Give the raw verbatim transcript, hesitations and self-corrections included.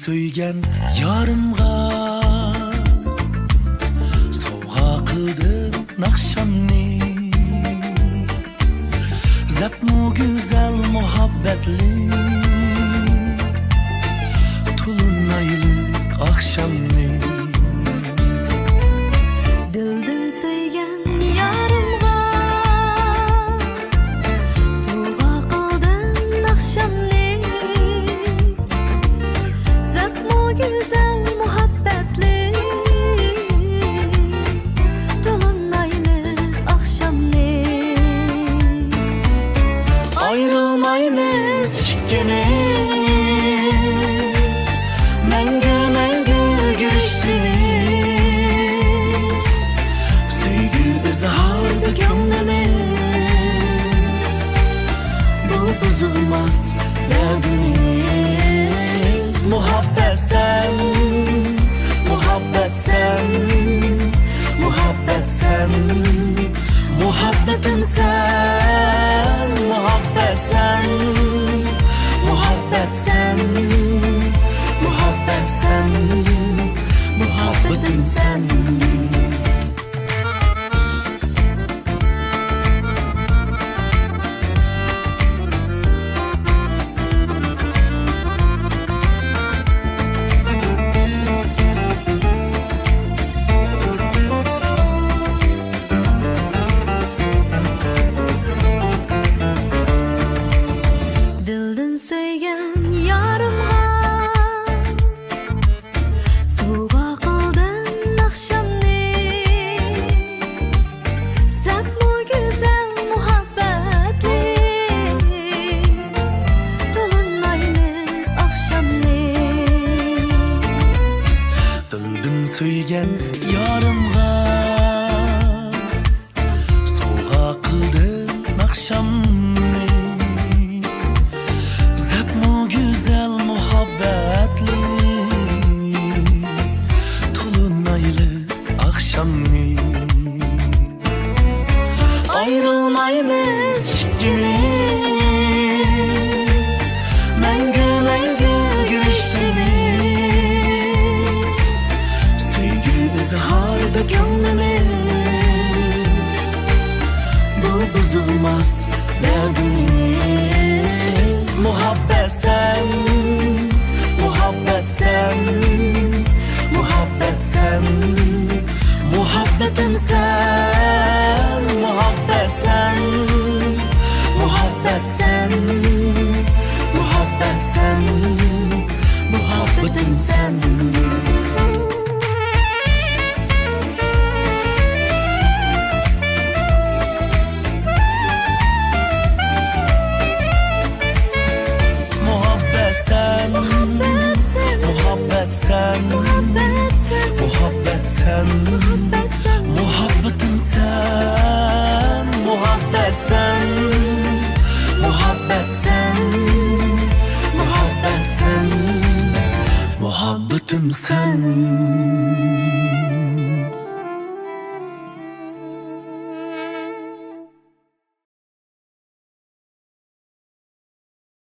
سۆيگەن يارىمغا سوۋغا قىلدىم ناخشامنى. زەپمۇ گۈزەل مۇھەببەتلىك، تولۇنايلى ئاخشامنى. دىلدىن سۆيگەن يارىمغا سوۋغا قىلدىم ناخشامنى. زەپمۇ گۈزەل مۇھەببەتلىك، تولۇنايلى ئاخشامنى. ئايرىلمايمىز ئىككىمىز، مەڭگۈ، مەڭگۈ گۈرۈشتىمىز. سۆيگۈ ئىزھاردا كۆڭلىمىز، بۇ بۇزۇلماس ۋەدىمىز. مۇھەببەت سەن، مۇھەببەت سەن، مۇھەببەت سەن. مۇھەببىتىم سەن، مۇھەببەت سەن، مۇھەببەت سەن، مۇھەببەت سەن، مۇھەببىتىم سەن. دىلدىن سۆيگەن يارىمغا سوۋغا قىلدىم ناخشامنى. زەپمۇ گۈزەل مۇھەببەتلىك، تولۇنايلى ئاخشامنى. دىلدىن سۆيگەن يارىمغا سوۋغا قىلدىم ناخشامنى. زەپمۇ گۈزەل مۇھەببەتلىك، تولۇنايلى ئاخشامنى. ئايرىلمايمىز ئىككىمىز، مەڭگۈ، مەڭگۈ گۈرۈشىمىز. سۆيگۈ ئىزھارىدا كۆڭلىمىز، بۇ بۇزۇلماس ۋەدىمىز. مۇھەببەت سەن، مۇھەببەت سەن، مۇھەببەت سەن. مۇھەببىتىم سەن، مۇھەببەت سەن، مۇھەببەت سەن، مۇھەببەت سەن، مۇھەببىتىم سەن. مۇھەببەت سەن، مۇھەببەت سەن، مۇھەببەت سەن، مۇھەببىتىم سەن، مۇھەببەت سەن، مۇھەببەت سەن، مۇھەببەت سەن، مۇھەببىتىم سەن.